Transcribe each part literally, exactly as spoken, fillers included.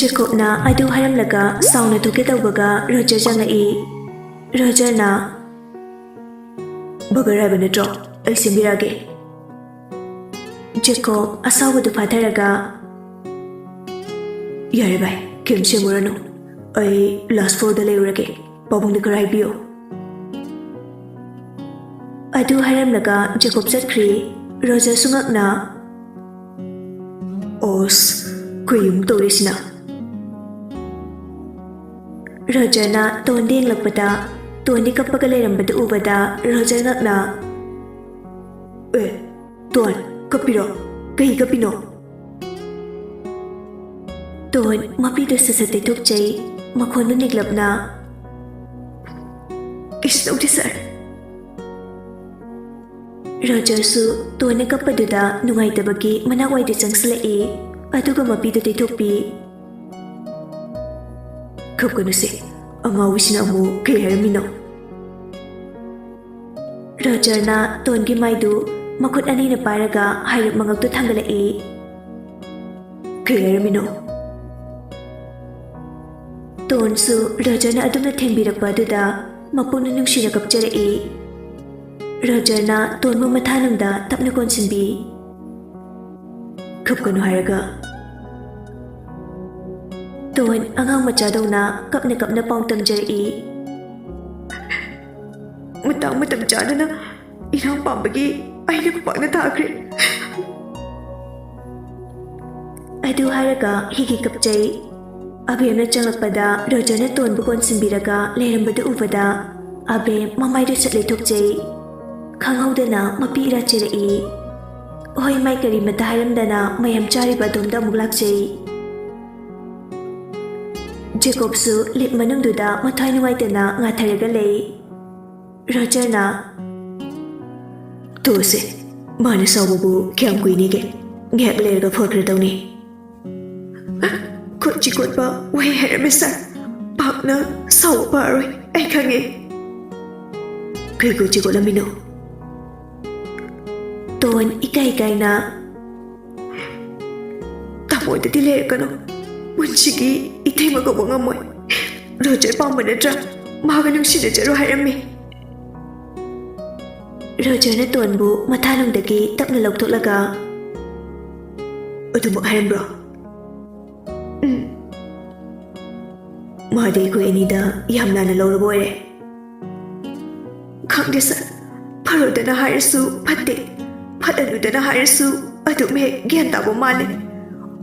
ꯖꯦꯀꯣꯕꯅ ꯑꯗꯨ ꯍꯥꯏꯔꯝꯂꯒ ꯁꯥꯎꯅ ꯊꯣꯛꯀꯦ ꯇꯧꯕꯒ ꯔꯣꯖꯔ ꯆꯪꯂꯛꯏ꯫ ꯔꯣꯖꯔꯅ, "ꯕꯔꯒꯔ ꯍꯥꯏꯕ ꯅꯠꯇ꯭ꯔꯣ? ꯑꯩ ꯁꯦꯝꯕꯤꯔꯛꯑꯒꯦ꯫" ꯖꯦꯀꯣꯕ ꯑꯁꯥꯎꯕꯗꯨ ꯐꯥꯊꯔꯒ, "ꯌꯥꯔꯦ ꯚꯥꯏ, ꯀꯩꯝ ꯁꯦꯝꯃꯨꯔꯅꯨ꯫ ꯑꯩ ꯂꯥꯁ ꯐ꯭ꯂꯣꯔꯗ ꯂꯩꯔꯨꯔꯒꯦ꯫ ꯄꯥꯕꯨꯡꯗ ꯈꯔ ꯍꯥꯏꯕꯤꯌꯣ꯫" ꯑꯗꯨ ꯍꯥꯏꯔꯝꯂꯒ ꯖꯦꯀꯣꯕ ꯆꯠꯈ꯭ꯔꯤ꯫ ꯔꯣꯖꯔꯁꯨ ꯉꯛꯅ, "ꯑꯣꯁ, ꯀꯩ ꯑꯃꯨꯛ ꯇꯧꯔꯤꯁꯤꯅ?" ꯔꯣꯖꯔꯅ ꯇꯣꯟꯗ ꯌꯦꯡꯂꯛꯄꯗ, ꯇꯣꯟꯗꯤ ꯀꯞꯄꯒ ꯂꯩꯔꯝꯕꯗꯨ ꯎꯕꯗ ꯔꯣꯖꯔ ꯉꯛꯅ, "ꯑꯦ, ꯇꯣꯟ, ꯀꯞꯄꯤꯔꯣ? ꯀꯩ ꯀꯞꯄꯤꯅꯣ?" ꯇꯣꯟ ꯃꯄꯤꯗꯨ ꯁꯠ ꯁꯠ ꯇꯩꯊꯣꯛꯆꯩ, ꯃꯈꯣꯟꯗꯨ ꯅꯤꯛꯂꯞꯅ, "ꯀꯩꯁꯨ ꯇꯧꯗꯦ ꯁꯥꯔ꯫" ꯔꯣꯖꯔꯁꯨ ꯇꯣꯟꯅ ꯀꯞꯄꯗꯨꯗ ꯅꯨꯡꯉꯥꯏꯇꯕꯒꯤ ꯃꯅꯥꯛꯋꯥꯏꯗ ꯆꯪꯁꯤꯜꯂꯛꯏ, ꯑꯗꯨꯒ ꯃꯄꯤꯗꯨ ꯇꯩꯊꯣꯛꯄꯤ꯫ "ꯀꯞꯀꯅꯨꯁꯦ, ꯑꯉꯥꯎꯕꯤꯁꯤꯅ ꯑꯃꯨꯛ ꯀꯩ ꯍꯥꯏꯔꯝꯃꯤꯅꯣ?" ꯔꯣꯖꯔꯅ ꯇꯣꯟꯒꯤ ꯃꯥꯏꯗꯨ ꯃꯈꯨꯠ ꯑꯅꯤꯅ ꯄꯥꯏꯔꯒ ꯍꯥꯏꯔꯞ ꯃꯉꯛꯇꯨ ꯊꯥꯡꯒꯠꯂꯛꯏ꯫ "ꯀꯩ ꯍꯥꯏꯔꯝꯃꯤꯅꯣ?" ꯇꯣꯟꯁꯨ ꯔꯣꯖꯔꯅ ꯑꯗꯨꯝꯅ ꯊꯦꯝꯕꯤꯔꯛꯄ ꯑꯗꯨꯗ ꯃꯄꯨꯛꯅꯤꯡ ꯅꯨꯡꯁꯤꯅ ꯀꯞꯆꯔꯛꯏ꯫ ꯔꯣꯖꯔꯅ ꯇꯣꯟꯕꯨ ꯃꯊꯥꯅꯨꯡꯗ ꯇꯞꯅ ꯀꯣꯟꯁꯤꯟꯕꯤ꯫ "ꯀꯞꯀꯅꯨ ꯍꯥꯏꯔꯒ꯫" ꯇꯣꯟ ꯑꯉꯥꯡ ꯃꯆꯥꯗꯧꯅ ꯀꯞꯅ ꯀꯞꯅ ꯄꯥꯎ ꯇꯝꯖꯔꯛꯏ꯫ "ꯃꯇꯥꯡ ꯃꯇꯝ ꯆꯥꯗꯅ ꯏꯔꯥꯡ ꯄꯥꯝꯕꯒꯤ ꯑꯩꯅ ꯈꯨꯄꯥꯛꯅ ꯊꯥꯈ꯭ꯔꯦ꯫" ꯑꯗꯨ ꯍꯥꯏꯔꯒ ꯍꯤꯒꯤ ꯀꯞꯆꯩ꯫ ꯑꯕꯦꯝꯅ ꯆꯪꯂꯛꯄꯗ ꯔꯣꯖꯔꯅ ꯇꯣꯟꯕꯨ ꯀꯣꯟꯁꯤꯟꯕꯤꯔꯒ ꯂꯩꯔꯝꯕꯗꯨ ꯎꯕꯗ ꯑꯕꯦꯝ ꯃꯃꯥꯏꯗꯨ ꯁꯠ ꯂꯩꯊꯣꯛꯆꯩ꯫ ꯈꯪꯍꯧꯗꯅ ꯃꯄꯤ ꯏꯔꯥ ꯆꯦꯜꯂꯛꯏ꯫ ꯍꯣꯏ, ꯃꯥꯏ ꯀꯔꯤꯃꯠꯇ ꯍꯥꯏꯔꯝꯗꯅ ꯃꯌꯥꯝ ꯆꯥꯔꯤꯕ ꯑꯗꯣꯝꯗ ꯑꯃꯨꯛ ꯂꯥꯛꯆꯩ꯫ ꯖꯦꯀꯣꯕꯁꯨ ꯂꯤꯞ ꯃꯅꯨꯡꯗꯨꯗ ꯃꯊ꯭ꯋꯥꯏ ꯅꯨꯡꯉꯥꯏꯇꯅ ꯉꯥꯊꯔꯒ ꯂꯩ꯫ ꯔꯣꯖꯔꯅ, "ꯇꯣꯛꯑꯁꯦ, ꯃꯥꯅ ꯁꯥꯎꯕꯕꯨ ꯀꯌꯥꯝ ꯀꯨꯏꯅꯤꯒꯦ? ꯉꯥꯏꯍꯥꯛ ꯂꯩꯔꯒ ꯐꯈ꯭ꯔꯗꯧꯅꯤ꯫" "ꯈꯨꯠ ꯆꯤꯛꯀꯣꯠꯄ ꯋꯥꯍꯩ ꯍꯥꯏꯔꯝꯃꯦ ꯁꯥꯔ꯫ ꯄꯥꯛꯅ ꯁꯥꯎꯕ ꯐꯔꯣꯏ, ꯑꯩ ꯈꯪꯉꯦ꯫" "ꯀꯩ ꯈꯨꯠ ꯆꯤꯛꯀꯣꯠꯂꯝꯃꯤꯅꯣ?" ꯇꯣꯟ ꯏꯀꯥꯏ ꯏꯀꯥꯏꯅ, "ꯇꯥꯃꯣꯗꯗꯤ ꯂꯩꯔꯛꯀꯅꯨ, ꯄꯨꯟꯁꯤꯒꯤ ꯏꯇꯩꯃ ꯀꯧꯕ ꯉꯝꯃꯣꯏ꯫ ꯔꯣꯖꯔ ꯄꯥꯝꯕ ꯅꯠꯇ꯭ꯔꯥ? ꯃꯥꯒ ꯅꯨꯡꯁꯤꯅꯖꯔꯣ ꯍꯥꯏꯔꯝꯃꯤ꯫ ꯔꯣꯖꯔꯅ ꯇꯣꯟꯕꯨ ꯃꯊꯥꯅꯨꯡꯗꯒꯤ ꯇꯞꯅ ꯂꯧꯊꯣꯛꯂꯒ, "ꯑꯗꯨꯃꯛ ꯍꯥꯏꯔꯝꯕ꯭ꯔꯣ?" "ꯎꯝ꯫ ꯃꯥꯗꯤ ꯑꯩꯈꯣꯏ ꯑꯅꯤꯗ ꯌꯥꯝ ꯂꯥꯟꯅ ꯂꯧꯔꯕ ꯑꯣꯏꯔꯦ꯫ ꯈꯪꯗꯦ ꯁꯥꯔ, ꯐꯔꯨꯗꯅ ꯍꯥꯏꯔꯁꯨ ꯐꯠꯇꯦ, ꯐꯠꯂꯅꯨꯗꯅ ꯍꯥꯏꯔꯁꯨ ꯑꯗꯨꯝ ꯍꯦꯛ ꯒ꯭ꯌꯥꯟ ꯇꯥꯕ ꯃꯥꯜꯂꯦ꯫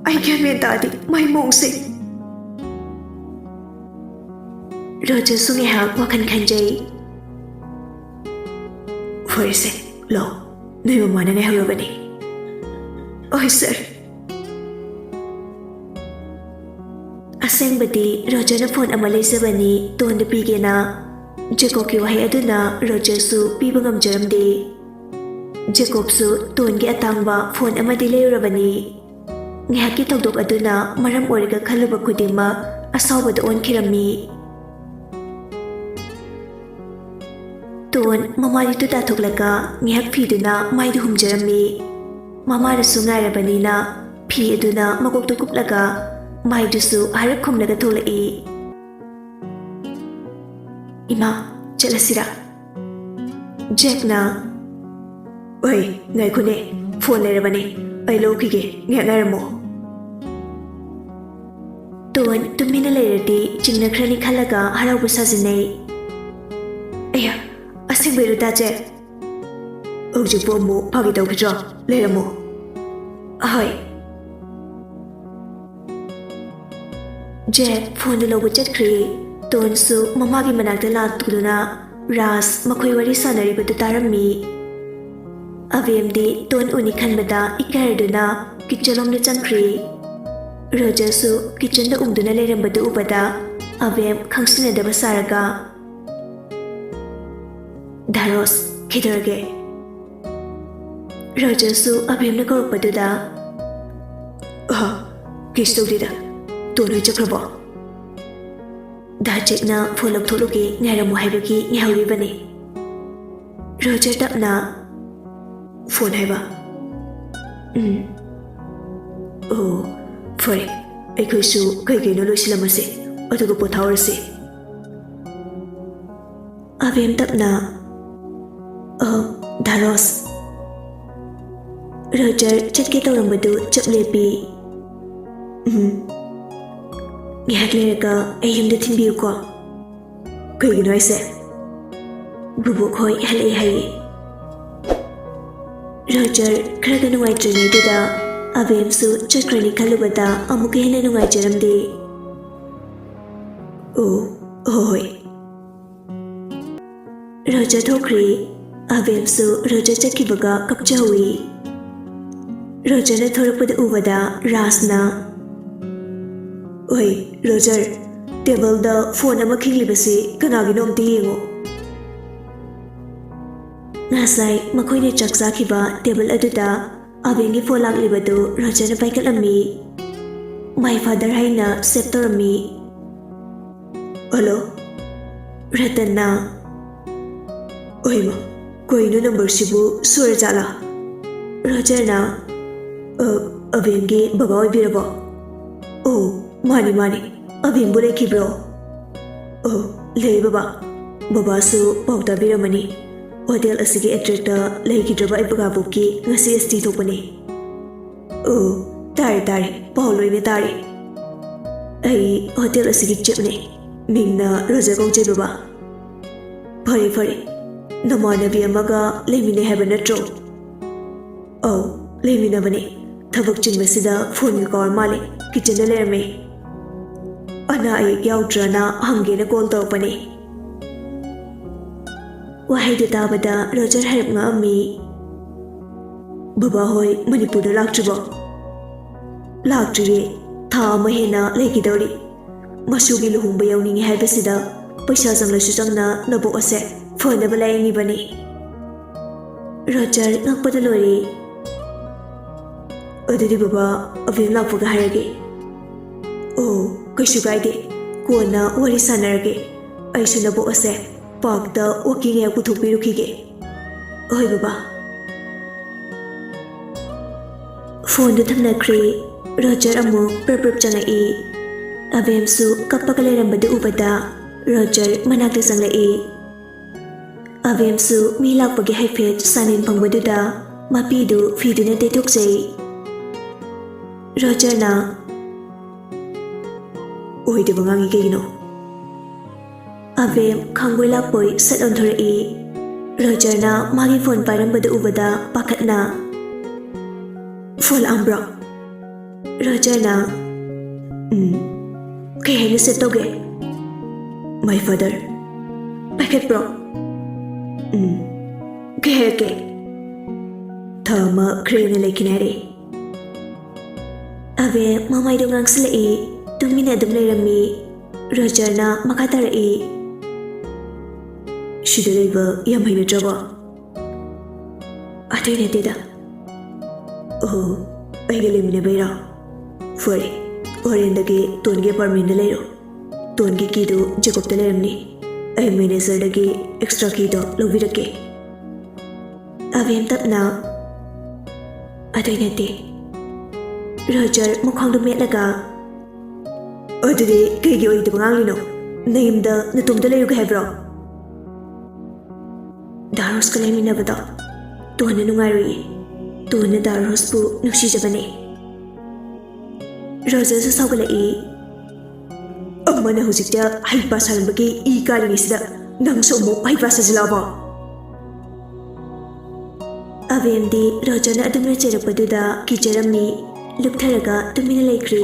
ꯑꯩ ꯒ꯭ꯌꯥꯟ ꯃꯦꯟ ꯇꯥꯗꯦ ꯃꯥꯏ ꯃꯑꯣꯡꯁꯦ꯫" ꯔꯣꯖꯔꯁꯨ ꯉꯥꯏꯍꯥꯛ ꯋꯥꯈꯜ ꯈꯟꯖꯩ꯫ "ꯐꯔꯦꯁꯦ, ꯂꯥꯛꯑꯣ, ꯅꯣꯏ ꯃꯃꯥꯅ ꯉꯥꯏꯍꯧꯔꯕꯅꯤ꯫" "ꯍꯣꯏ ꯁꯥꯔ꯫" ꯑꯁꯦꯡꯕꯗꯤ ꯔꯣꯖꯔꯅ ꯐꯣꯟ ꯑꯃ ꯂꯩꯖꯕꯅꯤ ꯇꯣꯟꯗ ꯄꯤꯒꯦꯅ꯫ ꯖꯦꯀꯣꯕꯀꯤ ꯋꯥꯍꯩ ꯑꯗꯨꯅ ꯔꯣꯖꯔꯁꯨ ꯄꯤꯕ ꯉꯝꯖꯔꯝꯗꯦ꯫ ꯖꯦꯀꯣꯕꯁꯨ ꯇꯣꯟꯒꯤ ꯑꯇꯥꯡꯕ ꯐꯣꯟ ꯑꯃꯗꯤ ꯂꯩꯔꯨꯔꯕꯅꯤ꯫ ꯉꯥꯏꯍꯥꯛꯀꯤ ꯊꯧꯗꯣꯛ ꯑꯗꯨꯅ ꯃꯔꯝ ꯑꯣꯏꯔꯒ ꯈꯜꯂꯨꯕ ꯈꯨꯗꯤꯡꯃꯛ ꯑꯁꯥꯎꯕꯗ ꯑꯣꯟꯈꯤꯔꯝꯃꯤ꯫ ꯇꯣꯟ ꯃꯃꯥꯏꯗꯨ ꯇꯥꯊꯣꯛꯂꯒ ꯉꯥꯏꯍꯥꯛ ꯐꯤꯗꯨꯅ ꯃꯥꯏꯗꯨ ꯍꯨꯝꯖꯔꯝꯃꯤ꯫ ꯃꯃꯥꯅꯁꯨ ꯉꯥꯏꯔꯕꯅꯤꯅ ꯐꯤ ꯑꯗꯨꯅ ꯃꯀꯣꯛꯇ ꯀꯨꯞꯂꯒ ꯃꯥꯏꯗꯨꯁꯨ ꯍꯥꯏꯔꯞ ꯈꯨꯝꯂꯒ ꯊꯣꯛꯂꯛꯏ꯫ "ꯏꯃꯥ, ꯆꯠꯂꯁꯤꯔꯥ?" ꯖꯦꯛꯅ, "ꯑꯣꯏ, ꯉꯥꯏꯈꯣꯅꯦ, ꯐꯣꯟ ꯂꯩꯔꯕꯅꯦ, ꯑꯩ ꯂꯧꯈꯤꯒꯦ, ꯉꯥꯏꯍꯥꯛ ꯉꯥꯏꯔꯝꯃꯣ꯫" ꯇꯣꯟ ꯇꯨꯃꯤꯟꯅ ꯂꯩꯔꯗꯤ ꯆꯤꯡꯅꯈ꯭ꯔꯅꯤ ꯈꯜꯂꯒ ꯍꯔꯥꯎꯕ ꯁꯥꯖꯤꯟꯅꯩ꯫ "ꯑꯌꯥ, ꯑꯁꯦꯡꯕꯩꯔꯣ ꯗꯥ ꯖꯦꯛ? ꯍꯧꯖꯤꯛꯄꯨ ꯑꯃꯨꯛ ꯐꯥꯒꯤ ꯇꯧꯈꯤꯗ꯭ꯔꯣ? ꯂꯩꯔꯝꯃꯣ꯫" "ꯑꯍꯣꯏ꯫" ꯖꯦꯛ ꯐꯣꯟꯗꯨ ꯂꯧꯕ ꯆꯠꯈ꯭ꯔꯦ꯫ ꯇꯣꯟꯁꯨ ꯃꯃꯥꯒꯤ ꯃꯅꯥꯛꯇ ꯂꯥꯛꯇꯨꯅ ꯔꯥꯖ ꯃꯈꯣꯏ ꯋꯥꯔꯤ ꯁꯥꯟꯅꯔꯤꯕꯗꯨ ꯇꯥꯔꯝꯃꯤ꯫ ꯑꯕꯦꯝꯗꯤ ꯇꯣꯟ ꯎꯅꯤ ꯈꯟꯕꯗ ꯏꯀꯥꯏꯔꯗꯨꯅ ꯀꯤꯠꯆꯟꯂꯣꯝꯗ ꯆꯪꯈ꯭ꯔꯦ꯫ ꯔꯣꯖꯔꯁꯨ ꯀꯤꯠꯆꯟꯗ ꯎꯪꯗꯨꯅ ꯂꯩꯔꯝꯕꯗꯨ ꯎꯕꯗ ꯑꯕꯦꯝ ꯈꯪꯁꯤꯟꯅꯗꯕ ꯁꯥꯔꯒ, "ꯗꯥ ꯔꯣꯖ, ꯀꯩꯗꯧꯔꯒꯦ?" ꯔꯣꯖꯔꯁꯨ ꯑꯕꯦꯝꯅ ꯀꯧꯔꯛꯄꯗꯨꯗ, "ꯑ, ꯀꯩꯁꯨ ꯇꯧꯗꯦꯗ꯫ ꯇꯣꯟ ꯍꯣꯏ ꯆꯠꯈ꯭ꯔꯕꯣ?" "ꯗꯥ ꯖꯦꯛꯅ ꯐꯣꯟ ꯂꯧꯊꯣꯛꯂꯨꯒꯦ, ꯉꯥꯏꯔꯝꯃꯨ ꯍꯥꯏꯕꯒꯤ ꯉꯥꯏꯍꯧꯔꯤꯕꯅꯤ꯫" ꯔꯣꯖꯔ ꯇꯞꯅ, "ꯐꯣꯟ ꯍꯥꯏꯕ?" "ꯎꯝ꯫" "ꯑꯣ, ꯐꯔꯦ, ꯑꯩꯈꯣꯏꯁꯨ ꯀꯩ ꯀꯩꯅꯣ ꯂꯣꯏꯁꯤꯜꯂꯝꯃꯁꯤ, ꯑꯗꯨꯒ ꯄꯣꯊꯥꯍꯧꯔꯁꯤ꯫ ꯑꯕꯦꯝ ꯇꯞꯅ, "ꯑ, ꯙꯔꯣꯁ, ꯔꯣꯖꯔ ꯆꯠꯀꯦ ꯇꯧꯔꯝꯕꯗꯨ ꯆꯞ ꯂꯦꯞꯄꯤ꯫ ꯎꯝ, ꯉꯥꯏꯍꯥꯛ ꯂꯩꯔꯒ ꯑꯩ ꯌꯨꯝꯗ ꯊꯤꯟꯕꯤꯌꯨꯀꯣ꯫" "ꯀꯩꯒꯤꯅꯣ ꯍꯥꯏꯁꯦ?" "ꯕꯨꯕꯣꯛ ꯍꯣꯏ ꯍꯜꯂꯛꯑꯦ ꯍꯥꯏꯌꯦ꯫" ꯔꯣꯖꯔ ꯈꯔꯒ ꯅꯨꯡꯉꯥꯏꯇ꯭ꯔꯤꯉꯩꯗꯨꯗ ꯑꯕꯦꯝꯁꯨ ꯆꯠꯈ꯭ꯔꯅꯤ ꯈꯜꯂꯨꯕꯗ ꯑꯃꯨꯛꯀ ꯍꯦꯟꯅ ꯅꯨꯡꯉꯥꯏꯖꯔꯝꯗꯦ꯫ "ꯑꯣ, ꯍꯣꯏ, ꯍꯣꯏ꯫" ꯔꯣꯖꯔ ꯊꯣꯛꯈ꯭ꯔꯦ꯫ ꯑꯕꯦꯝꯁꯨ ꯔꯣꯖꯔ ꯆꯠꯈꯤꯕꯒ ꯀꯞꯆꯍꯧꯏ꯫ ꯔꯣꯖꯔꯅ ꯊꯣꯔꯛꯄꯗ ꯎꯕꯗ ꯔꯥꯖꯅ, "ꯑꯣꯏ, ꯔꯣꯖꯔ, ꯇꯦꯕꯜꯗ ꯐꯣꯟ ꯑꯃ ꯈꯤꯡꯂꯤꯕꯁꯤ ꯀꯅꯥꯒꯤꯅꯣ ꯑꯝꯇ ꯌꯦꯡꯉꯣ꯫" ꯉꯁꯥꯏ ꯃꯈꯣꯏꯅ ꯆꯥꯛ ꯆꯥꯈꯤꯕ ꯇꯦꯕꯜ ꯑꯗꯨꯗ ꯑꯕꯦꯝꯒꯤ ꯐꯣꯟ ꯂꯥꯛꯂꯤꯕꯗꯨ ꯔꯣꯖꯔꯅ ꯄꯥꯏꯈꯠꯂꯝꯃꯤ꯫ "My father" ꯍꯥꯏꯅ ꯁꯦꯚ ꯇꯧꯔꯝꯃꯤ꯫ "ꯍꯜꯂꯣ?" ꯔꯇꯟꯅ꯫ "ꯑꯣꯏꯃ, ꯀꯩꯅꯣ ꯅꯝꯕꯔꯁꯤꯕꯨ ꯁꯣꯏꯔꯖꯥꯠꯂꯥ?" ꯔꯣꯖꯔꯅ, "ꯑ, ꯑꯕꯦꯝꯒꯤ ꯕꯕꯥ ꯑꯣꯏꯕꯤꯔꯕꯣ?" "ꯑꯣ, ꯃꯥꯅꯤ, ꯃꯥꯅꯤ꯫ ꯑꯕꯦꯝꯕꯨ ꯂꯩꯈꯤꯕ꯭ꯔꯣ?" "ꯑꯣ, ꯂꯩ ꯕꯕꯥ꯫ ꯕꯕꯥꯁꯨ ꯄꯥꯎ ꯇꯥꯕꯤꯔꯝꯃꯅꯤ꯫ ꯍꯣꯇꯦꯜ ꯑꯁꯤꯒꯤ ꯑꯦꯇ꯭ꯔꯦꯛꯇ ꯂꯩꯈꯤꯗ꯭ꯔꯕ ꯑꯩ ꯕꯒꯥꯕꯣꯛꯀꯤ ꯉꯁꯤ ꯑꯦꯁ ꯇꯤ ꯊꯣꯛꯄꯅꯤ꯫" "ꯑꯣ, ꯇꯥꯔꯦ, ꯇꯥꯔꯦ꯫ ꯄꯥꯎ ꯂꯣꯏꯅ ꯇꯥꯔꯦ꯫ ꯑꯩ ꯍꯣꯇꯦꯜ ꯑꯁꯤꯒꯤ ꯆꯤꯞꯅꯦ꯫ ꯃꯤꯡꯅ ꯔꯣꯖꯔ ꯀꯧꯖꯩ ꯕꯕꯥ꯫" "ꯐꯔꯦ, ꯐꯔꯦ꯫ ꯅꯃꯥꯟꯅꯕꯤ ꯑꯃꯒ ꯂꯩꯃꯤꯟꯅꯩ ꯍꯥꯏꯕ ꯅꯠꯇ꯭ꯔꯣ?" "ꯑꯧ, ꯂꯩꯃꯤꯟꯅꯕꯅꯦ꯫ ꯊꯕꯛ ꯆꯤꯟꯕꯁꯤꯗ ꯐꯣꯟꯒ ꯀꯥꯎꯔ ꯃꯥꯜꯂꯦ꯫ ꯀꯤꯆꯟꯗ ꯂꯩꯔꯝꯃꯦ꯫ ꯑꯅꯥ ꯑꯌꯦꯛ ꯌꯥꯎꯗ꯭ꯔꯅ ꯍꯪꯒꯦꯅ ꯀꯣꯜ ꯇꯧꯔꯛꯄꯅꯦ꯫" ꯋꯥꯍꯩꯗꯨ ꯇꯥꯕꯗ ꯔꯣꯖꯔ ꯍꯥꯏꯔꯞ ꯉꯛꯑꯝꯃꯤ꯫ "ꯕꯕꯥ ꯍꯣꯏ ꯃꯅꯤꯄꯨꯔꯗ ꯂꯥꯛꯇ꯭ꯔꯤꯕꯣ?" "ꯂꯥꯛꯇ꯭ꯔꯤꯌꯦ꯫ ꯊꯥ ꯑꯃ ꯍꯦꯟꯅ ꯂꯩꯈꯤꯗꯧꯔꯤ꯫ ꯃꯁꯨꯒꯤ ꯂꯨꯍꯣꯡꯕ ꯌꯥꯎꯅꯤꯡꯉꯤ ꯍꯥꯏꯕꯁꯤꯗ ꯄꯩꯁꯥ ꯆꯪꯂꯁꯨ ꯆꯪꯅ ꯅꯕꯣꯛ ꯑꯁꯦ ꯐꯅꯕ ꯂꯥꯌꯦꯡꯉꯤꯕꯅꯤ꯫" ꯔꯣꯖꯔ ꯉꯛꯄꯗ ꯂꯣꯏꯔꯦ꯫ "ꯑꯗꯨꯗꯤ ꯕꯕꯥ, ꯑꯕꯦꯝ ꯂꯥꯛꯄꯒ ꯍꯥꯏꯔꯒꯦ꯫" "ꯑꯣ, ꯀꯩꯁꯨ ꯀꯥꯏꯗꯦ꯫ ꯀꯣꯟꯅ ꯋꯥꯔꯤ ꯁꯥꯟꯅꯔꯒꯦ꯫ ꯑꯩꯁꯨ ꯅꯕꯣꯛ ꯑꯁꯦ ꯄꯥꯔꯛꯇ ꯋꯥꯀꯤꯡ ꯍꯦꯛ ꯄꯨꯊꯣꯛꯄꯤꯔꯨꯈꯤꯒꯦ꯫" "ꯍꯣꯏ ꯕꯕꯥ꯫" ꯐꯣꯟꯗꯨ ꯊꯝꯅꯈ꯭ꯔꯦ꯫ ꯔꯣꯖꯔ ꯑꯃꯨꯛ ꯄ꯭ꯔꯞ ꯄ꯭ꯔꯞ ꯆꯪꯉꯛꯏ꯫ ꯑꯕꯦꯝꯁꯨ ꯀꯞꯄꯒ ꯂꯩꯔꯝꯕꯗꯨ ꯎꯕꯗ ꯔꯣꯖꯔ ꯃꯅꯥꯛꯇ ꯆꯪꯂꯛꯏ꯫ ꯑꯕꯦꯝꯁꯨ ꯃꯤ ꯂꯥꯛꯄꯒꯤ ꯍꯥꯏꯐꯦꯠ ꯁꯥꯅꯤꯟ ꯐꯪꯕꯗꯨꯗ ꯃꯄꯤꯗꯨ ꯐꯤꯗꯨꯅ ꯇꯩꯊꯣꯛꯆꯩ꯫ ꯔꯣꯖꯔꯅ, "ꯑꯣꯏꯗꯕ ꯉꯥꯡꯉꯤ ꯀꯩꯒꯤꯅꯣ?" ꯑꯕꯦꯝ ꯈꯪꯕꯣꯏ ꯂꯥꯛꯄꯣꯏ ꯁꯠ ꯑꯣꯟꯊꯣꯔꯛꯏ꯫ ꯔꯣꯖꯔꯅ ꯃꯥꯒꯤ ꯐꯣꯟ ꯄꯥꯏꯔꯝꯕꯗꯨ ꯎꯕꯗ ꯄꯥꯈꯠꯅ, "ꯐꯣꯟ ꯂꯥꯛꯑꯝꯕ꯭ꯔꯣ?" ꯔꯣꯖꯔꯅ, "ꯎꯝ, ꯀꯩ ꯍꯥꯏꯅ ꯁꯦꯞ ꯇꯧꯒꯦ?" "My father." "ꯄꯥꯏꯈꯠꯄ꯭ꯔꯣ?" "ꯎꯝ, ꯀꯩ ꯍꯥꯏꯔꯛꯀꯦ?" "ꯊꯥ ꯑꯃ ꯈ꯭ꯔꯦꯅ ꯂꯩꯈꯤꯅꯤ ꯍꯥꯏꯔꯛꯑꯦ꯫" ꯑꯕꯦꯝ ꯃꯃꯥꯏꯗꯣ ꯉꯥꯡꯁꯤꯜꯂꯛꯏ꯫ ꯇꯨꯃꯤꯟꯅ ꯑꯗꯨꯝ ꯂꯩꯔꯝꯃꯤ꯫ ꯔꯣꯖꯔꯅ ꯃꯈꯥ ꯇꯥꯔꯛꯏ, "ꯁꯤꯗ ꯂꯩꯕ ꯌꯥꯝ ꯍꯩꯅꯗ꯭ꯔꯕꯣ?" "ꯑꯗꯨꯏ ꯅꯠꯇꯦꯗ꯫" "ꯑꯣ, ꯑꯩꯒ ꯂꯩꯃꯤꯟꯅꯕꯩꯔꯣ? ꯐꯔꯦ, ꯍꯣꯔꯦꯟꯗꯒꯤ ꯇꯣꯟꯒꯤ ꯑꯦꯄꯥꯔꯠꯃꯦꯟꯗ ꯂꯩꯔꯣ꯫ ꯇꯣꯟꯒꯤ ꯀꯤꯗꯨ ꯖꯦꯀꯣꯕꯇ ꯂꯩꯔꯝꯅꯤ꯫ ꯑꯩ ꯃꯦꯅꯦꯖꯔꯗꯒꯤ ꯑꯦꯛꯁꯇ꯭ꯔꯥ ꯀꯤꯗꯣ ꯂꯧꯕꯤꯔꯛꯀꯦ꯫" ꯑꯕꯦꯝ ꯇꯞꯅ, "ꯑꯗꯨꯏ ꯅꯠꯇꯦ꯫" ꯔꯣꯖꯔ ꯃꯈ꯭ꯋꯥꯡꯗꯣ ꯃꯦꯠꯂꯒ, "ꯑꯗꯨꯗꯤ ꯀꯩꯒꯤ ꯑꯣꯏꯗꯕ ꯉꯥꯡꯂꯤꯅꯣ? ꯅꯌꯨꯝꯗ ꯅꯇꯣꯝꯇ ꯂꯩꯔꯨꯒꯦ ꯍꯥꯏꯕ꯭ꯔꯣ?" "ꯗꯥ ꯔꯣꯁꯀ ꯂꯩꯃꯤꯟꯅꯕꯗꯣ ꯇꯣꯟꯅ ꯅꯨꯡꯉꯥꯏꯔꯨꯏ꯫ ꯇꯣꯟꯅ ꯗꯥ ꯔꯣꯁꯄꯨ ꯅꯨꯡꯁꯤꯖꯕꯅꯦ꯫" ꯔꯣꯖꯔꯁꯨ ꯁꯥꯎꯒꯠꯂꯛꯏ꯫ "ꯑꯃꯅ ꯍꯧꯖꯤꯛꯇ ꯍꯩꯄꯥ ꯁꯥꯔꯝꯕꯒꯤ ꯏ ꯀꯥꯔꯤꯉꯩꯁꯤꯗ ꯅꯪꯁꯨ ꯑꯃꯨꯛ ꯍꯩꯄꯥ ꯁꯥꯖꯤꯜꯂꯛꯑꯕꯣ?" ꯑꯕꯦꯝꯗꯤ ꯔꯣꯖꯔꯅ ꯑꯗꯨꯝꯅ ꯆꯩꯔꯛꯄꯗꯨꯗ ꯀꯤꯖꯔꯝꯃꯤ꯫ ꯂꯨꯞꯊꯔꯒ ꯇꯨꯃꯤꯟꯅ ꯂꯩꯈ꯭ꯔꯦ꯫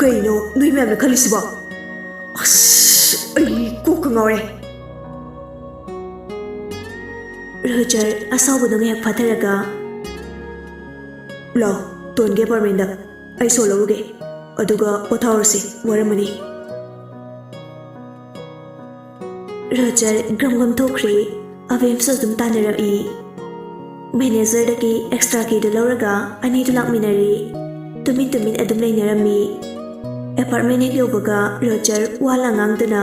"ꯀꯩꯅꯣ ꯅꯣꯏ ꯃꯌꯥꯝꯅ ꯈꯜꯂꯤꯁꯤꯕꯣ? ꯑꯁ, ꯑꯩ ꯀꯣꯛꯀ ꯉꯥꯎꯔꯦ꯫" ꯔꯣꯖꯔ ꯑꯁꯥꯎꯕꯗꯣ ꯉꯥꯏꯍꯥꯛ ꯐꯥꯊꯔꯒ, "ꯂꯥꯎ, ꯇꯣꯟꯒꯤ ꯑꯦꯄꯥꯔꯠꯃꯦꯟꯗ ꯑꯩ ꯁꯣ ꯂꯧꯔꯨꯒꯦ, ꯑꯗꯨꯒ ꯄꯣꯊꯥꯔꯁꯤ, ꯋꯥꯔꯝꯃꯅꯤ꯫" ꯔꯣꯖꯔ ꯒ꯭ꯔꯝ ꯒ꯭ꯔꯝ ꯊꯣꯛꯈ꯭ꯔꯦ꯫ ꯑꯕꯦꯝꯁꯨ ꯑꯗꯨꯝ ꯇꯥꯟꯅꯔꯛꯏ꯫ ꯃꯦꯅꯦꯖꯔꯗꯒꯤ ꯑꯦꯛꯁꯇ꯭ꯔꯥ ꯀꯤꯗꯨ ꯂꯧꯔꯒ ꯑꯅꯤꯗꯨ ꯂꯥꯛꯃꯤꯟꯅꯔꯦ꯫ ꯇꯨꯃꯤꯟ ꯇꯨꯃꯤꯟ ꯑꯗꯨꯝ ꯂꯩꯅꯔꯝꯃꯤ꯫ ꯑꯦꯄꯥꯔꯠꯃꯦꯟ ꯍꯦꯛ ꯌꯧꯕꯒ ꯔꯣꯖꯔ ꯋꯥ ꯂꯥꯡ ꯉꯥꯡꯗꯅ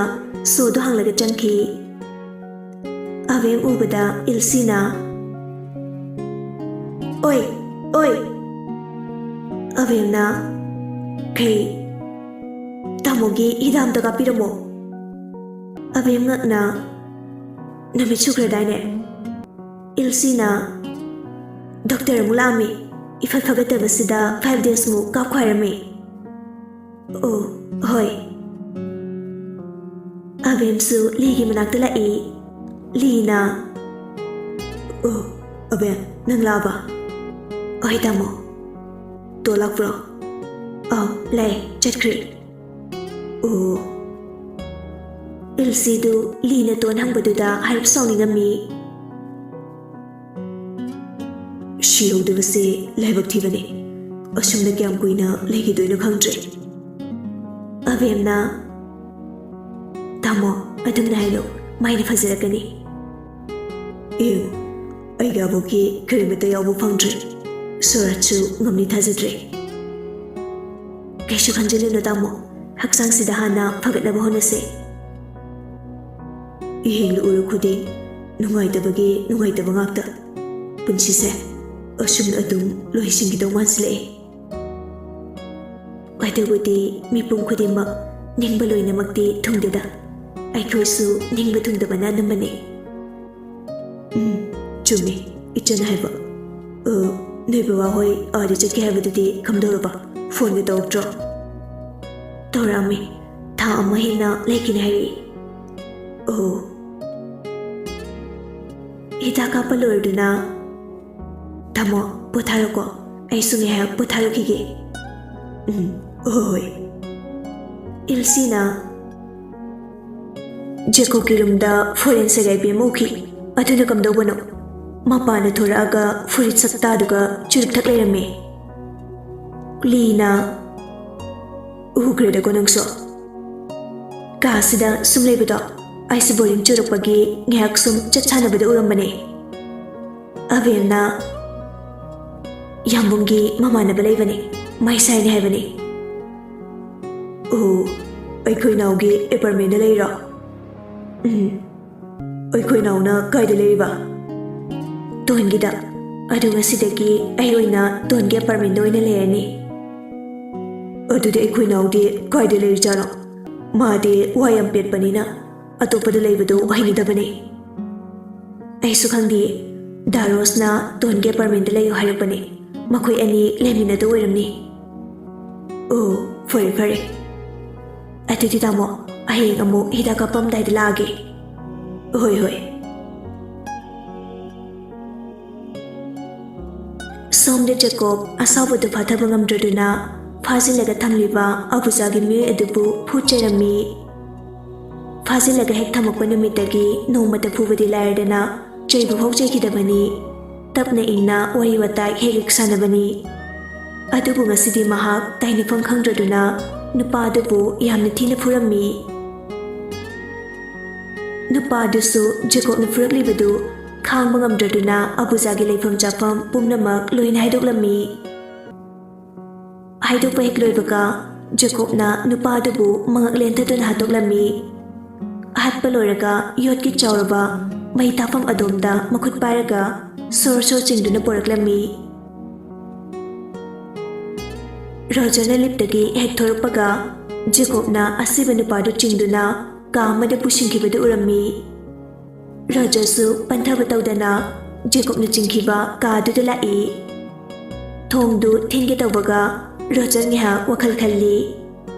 ꯁꯣꯗꯨ ꯍꯥꯡꯂꯒ ꯆꯪꯈꯤ꯫ ꯑꯕꯦꯝ ꯎꯕꯗ ꯏꯜꯁꯤꯅ, "ꯑꯣꯏ, ꯑꯣꯏ!" ꯑꯕꯦꯝꯅ, "ꯀꯩ, ꯇꯥꯃꯣꯒꯤ ꯍꯤꯗꯥꯛ ꯑꯝꯇ ꯀꯥꯞꯄꯤꯔꯝꯃꯣ"꯫ ꯑꯕꯦꯝ ꯉꯛꯅ, "ꯅꯨꯃꯤꯠ ꯁꯨꯈ꯭ꯔꯗꯥꯏꯅꯦ?" ꯏꯜꯁꯤꯅ, "ꯗꯣꯛꯇꯔ ꯑꯃꯨꯛ ꯂꯥꯛꯑꯝꯃꯤ꯫ ꯏꯐꯠ ꯐꯒꯠꯇꯕꯁꯤꯗ five days ꯃꯨꯛ ꯀꯥꯞꯈꯣ ꯍꯥꯏꯔꯝꯃꯤ"꯫ "ꯑꯣ, ꯍꯣꯏ"꯫ ꯑꯕꯦꯝꯁꯨ ꯂꯤꯒꯤ ꯃꯅꯥꯛꯇ ꯂꯥꯛꯏ꯫ ꯂꯤꯅ, "ꯑꯣ, ꯑꯕꯦꯝ, ꯅꯪ ꯂꯥꯛꯑꯕ?" "ꯍꯣꯏ, ꯇꯥꯃꯣ"꯫ "ꯇꯣ ꯂꯥꯛꯄ꯭ꯔꯣ?" "ꯑꯧ, ꯂꯥꯛꯑꯦ, ꯆꯠꯈ꯭ꯔꯦ"꯫ "ꯑꯣ"꯫ ꯏꯜꯁꯤꯗꯨ ꯂꯤꯅ ꯇꯣꯟ ꯍꯪꯕꯗꯨꯗ ꯍꯥꯏꯔꯞ ꯁꯥꯎꯅꯤꯡꯉꯝꯃꯤ꯫ "ꯁꯤꯍꯧꯗꯕꯁꯦ ꯂꯥꯏꯕꯛ ꯊꯤꯕꯅꯦ꯫ ꯑꯁꯨꯝꯅ ꯀꯌꯥꯝ ꯀꯨꯏꯅ ꯂꯩꯈꯤꯗꯣꯏꯅꯣ ꯈꯪꯗ꯭ꯔꯦ"꯫ ꯑꯕꯦꯝꯅ, "ꯇꯥꯃꯣ, ꯑꯗꯨꯝꯅ ꯍꯥꯏꯅꯣ, ꯃꯥꯏꯅ ꯐꯖꯔꯛꯀꯅꯤ"꯫ "ꯑꯦ, ꯑꯩꯒꯤ ꯑꯕꯣꯛꯀꯤ ꯀꯔꯤꯃꯠꯇ ꯌꯥꯎꯕ ꯐꯪꯗ꯭ꯔꯦ꯫ ꯁꯣꯔꯥꯠꯁꯨ ꯉꯝꯅꯤ ꯊꯥꯖꯗ꯭ꯔꯦ"꯫ "ꯀꯩꯁꯨ ꯈꯟꯖꯤꯜꯂꯨꯅꯨ ꯇꯥꯃꯣ, ꯍꯛꯆꯥꯡꯁꯤꯗ ꯍꯥꯟꯅ ꯐꯒꯠꯅꯕ ꯍꯣꯠꯅꯁꯦ"꯫ "ꯏꯍꯤꯡ ꯂꯨꯎꯔ ꯈꯨꯗꯤꯡ ꯅꯨꯡꯉꯥꯏꯇꯕꯒꯤ ꯅꯨꯡꯉꯥꯏꯇꯕ ꯉꯥꯛꯇ꯫ ꯄꯨꯟꯁꯤꯁꯦ ꯑꯁꯨꯝꯅ ꯑꯗꯨꯝ ꯂꯣꯏꯁꯤꯟꯈꯤꯗꯧ ꯃꯥꯟꯁꯤꯜꯂꯛꯑꯦ"꯫ ꯑꯗꯨꯕꯨꯗꯤ ꯃꯤꯄꯨꯝ ꯈꯨꯗꯤꯡꯃꯛ ꯅꯤꯡꯕ ꯂꯣꯏꯅꯃꯛꯇꯤ ꯊꯨꯡꯗꯦꯗ꯫ ꯑꯩꯈꯣꯏꯁꯨ ꯅꯤꯡꯕ ꯊꯨꯡꯗꯕꯅ ꯑꯅꯝꯕꯅꯤ꯫ "ꯎꯝ, ꯆꯨꯝꯃꯤ, ꯏꯆꯟ ꯍꯥꯏꯕ꯫ ꯑ, ꯅꯣꯏ ꯕꯕꯥ ꯍꯣꯏ ꯑꯥꯗ ꯆꯠꯀꯦ ꯍꯥꯏꯕꯗꯨꯗꯤ ꯀꯝꯗꯧꯔꯕ? ꯐꯣꯟꯒ ꯇꯧꯔꯛꯇ꯭ꯔꯣ?" "ꯇꯧꯔꯛꯑꯝꯃꯤ꯫ ꯊꯥ ꯑꯃ ꯍꯦꯟꯅ ꯂꯩꯈꯤꯅꯤ ꯍꯥꯏꯔꯛꯏ"꯫ "ꯑꯣ"꯫ ꯍꯤꯗꯥꯛ ꯀꯥꯞꯄ ꯂꯣꯏꯔꯗꯨꯅ, "ꯇꯥꯃꯣ, ꯄꯣꯊꯥꯔꯣꯀꯣ, ꯑꯩꯁꯨ ꯉꯥꯏꯍꯥꯛ ꯄꯣꯊꯥꯔꯨꯈꯤꯒꯦ"꯫ "ꯎꯝ, ꯍꯣꯏ, ꯍꯣꯏ"꯫ ꯏꯜꯁꯤꯅ, "ꯖꯦꯀꯣꯕꯀꯤ ꯔꯨꯝꯗ ꯐꯣꯔꯦꯟ ꯁꯦꯒꯥꯏꯕꯤ ꯑꯃ ꯎꯈꯤ꯫ ꯑꯗꯨꯅ ꯀꯝꯗꯧꯕꯅꯣ? ꯃꯄꯥꯟꯗ ꯊꯣꯔꯛꯑꯒ ꯐꯨꯔꯤꯠ ꯁꯛꯇꯥꯗꯨꯒ ꯆꯨꯔꯨꯞ ꯊꯛ ꯂꯩꯔꯝꯃꯦ"꯫ ꯂꯤꯅ, "ꯎꯈ꯭ꯔꯦꯗꯀꯣ ꯅꯪꯁꯨ꯫ ꯀꯥꯁꯤꯗ ꯁꯨꯝ ꯂꯩꯕꯗꯣ ꯑꯩꯁꯨ ꯕꯣꯔꯤꯡ ꯆꯨꯔꯛꯄꯒꯤ ꯉꯥꯏꯍꯥꯛ ꯁꯨꯝ ꯆꯠ ꯁꯥꯟꯅꯕꯗ ꯎꯔꯝꯕꯅꯦ"꯫ ꯑꯕꯦꯝꯅ, "ꯌꯥꯝꯕꯨꯡꯒꯤ ꯃꯃꯥꯟꯅꯕ ꯂꯩꯕꯅꯦ, ꯃꯥꯏ ꯁꯥꯏꯅꯦ ꯍꯥꯏꯕꯅꯦ"꯫ "ꯑꯣ, ꯑꯩꯈꯣꯏ ꯅꯥꯎꯒꯤ ꯑꯦꯄꯥꯔꯠꯃꯦꯟꯗ ꯂꯩꯔꯣ?" "ꯎꯝ"꯫ "ꯑꯩꯈꯣꯏ ꯅꯥꯎꯅ ꯀꯥꯏꯗ ꯂꯩꯔꯤꯕ?" "ꯇꯣꯟꯒꯤꯗ꯫ ꯑꯗꯨ ꯉꯁꯤꯗꯒꯤ ꯑꯩ ꯑꯣꯏꯅ ꯇꯣꯟꯒꯤ ꯑꯦꯄꯥꯔꯠꯃꯦꯟꯗ ꯑꯣꯏꯅ ꯂꯩꯔꯅꯤ"꯫ ꯑꯗꯨꯗꯤ ꯑꯩꯈꯣꯏ ꯅꯥꯎꯗꯤ ꯀꯥꯏꯗ ꯂꯩꯔꯤꯖꯥꯠꯅꯣ? ꯃꯥꯗꯤ ꯋꯥ ꯌꯥꯝ ꯄꯦꯠꯄꯅꯤꯅ ꯑꯇꯣꯞꯄꯗ ꯂꯩꯕꯗꯨ ꯍꯩꯅꯗꯕꯅꯤ꯫ ꯑꯩꯁꯨ ꯈꯪꯗꯦ꯫ ꯗꯥ ꯔꯣꯁꯅ ꯇꯣꯟꯒꯤ ꯑꯦꯄꯥꯔꯠꯃꯦꯟꯗ ꯂꯩꯌꯨ ꯍꯥꯏꯔꯛꯄꯅꯤ꯫ ꯃꯈꯣꯏ ꯑꯅꯤ ꯂꯩꯃꯤꯟꯅꯗ ꯑꯣꯏꯔꯝꯅꯤ꯫ ꯑꯣ, ꯐꯔꯦ ꯐꯔꯦ꯫ ꯑꯗꯨꯗꯤ ꯇꯥꯃꯣ, ꯍꯌꯦꯡ ꯑꯃꯨꯛ ꯍꯤꯗꯥꯛ ꯀꯥꯞꯄꯝꯗꯥꯏꯗ ꯂꯥꯛꯑꯒꯦ꯫ ꯍꯣꯏ ꯍꯣꯏ꯫ ꯁꯣꯝꯗ ꯖꯦꯀꯣꯕ ꯑꯁꯥꯎꯕꯗꯨ ꯐꯥꯊꯕ ꯉꯝꯗ꯭ꯔꯗꯨꯅ ꯐꯥꯖꯤꯜꯂꯒ ꯊꯝꯂꯤꯕ ꯑꯕꯨꯖꯥꯒꯤ ꯃꯤꯑꯣꯏ ꯑꯗꯨꯕꯨ ꯐꯨ ꯆꯩꯔꯝꯃꯤ꯫ ꯐꯥꯖꯤꯜꯂꯒ ꯍꯦꯛ ꯊꯝꯃꯛꯄ ꯅꯨꯃꯤꯠꯇꯒꯤ ꯅꯣꯡꯃꯇ ꯐꯨꯕꯗꯤ ꯂꯥꯏꯔꯗꯅ ꯆꯩꯕ ꯐꯥꯎ ꯆꯩꯈꯤꯗꯕꯅꯤ꯫ ꯇꯞꯅ ꯏꯪꯅ ꯋꯥꯔꯤ ꯋꯥꯇꯥꯏ ꯍꯦꯛ ꯍꯦꯛ ꯁꯥꯟꯅꯕꯅꯤ꯫ ꯑꯗꯨꯕꯨ ꯉꯁꯤꯗꯤ ꯃꯍꯥꯛ ꯇꯥꯏꯅꯐꯝ ꯈꯪꯗ꯭ꯔꯗꯨꯅ ꯅꯨꯄꯥ ꯑꯗꯨꯕꯨ ꯌꯥꯝꯅ ꯊꯤꯅ ꯐꯨꯔꯝꯃꯤ꯫ ꯅꯨꯄꯥ ꯑꯗꯨꯁꯨ ꯖꯦꯀꯣꯕꯅ ꯐꯨꯔꯛꯂꯤꯕꯗꯨ ꯈꯥꯡꯕ ꯉꯝꯗ꯭ꯔꯗꯨꯅ ꯑꯕꯨꯖꯥꯒꯤ ꯂꯩꯐꯝ ꯆꯥꯐꯝ ꯄꯨꯝꯅꯃꯛ ꯂꯣꯏꯅ ꯍꯥꯏꯗꯣꯛꯂꯝꯃꯤ꯫ ꯍꯥꯏꯗꯣꯛꯄ ꯍꯦꯛ ꯂꯣꯏꯕꯒ ꯖꯦꯀꯣꯕꯅ ꯅꯨꯄꯥ ꯑꯗꯨꯕꯨ ꯃꯉꯛ ꯂꯦꯟꯊꯗꯨꯅ ꯍꯥꯠꯇꯣꯛꯂꯝꯃꯤ꯫ ꯍꯥꯠꯄ ꯂꯣꯏꯔꯒ ꯌꯣꯠꯀꯤ ꯆꯥꯎꯔꯕ ꯃꯩ ꯊꯥꯐꯝ ꯑꯗꯣꯝꯗ ꯃꯈꯨꯠ ꯄꯥꯏꯔꯒ ꯁꯣꯔ ꯁꯣꯔ ꯆꯤꯡꯗꯨꯅ ꯄꯣꯔꯛꯂꯝꯃꯤ꯫ ꯔꯣꯖꯔꯅ ꯂꯤꯞꯇꯒꯤ ꯍꯦꯛ ꯊꯣꯔꯛꯄꯒ ꯖꯦꯀꯣꯕꯅ ꯑꯁꯤꯕ ꯅꯨꯄꯥꯗꯨ ꯆꯤꯡꯗꯨꯅ ꯀꯥ ꯑꯃꯗ ꯄꯨꯁꯤꯟꯈꯤꯕꯗꯨ ꯎꯔꯝꯃꯤ꯫ ꯔꯣꯖꯔꯁꯨ ꯄꯟꯊꯕ ꯇꯧꯗꯅ ꯖꯦꯀꯣꯕꯅ ꯆꯤꯡꯈꯤꯕ ꯀꯥꯗꯨꯗ ꯂꯥꯛꯏ꯫ ꯊꯣꯡꯗꯨ ꯊꯤꯟꯒꯦ ꯇꯧꯕꯒ ꯔꯣꯖꯔ ꯉꯥꯏꯍꯥꯛ ꯋꯥꯈꯜ ꯈꯜꯂꯤ꯫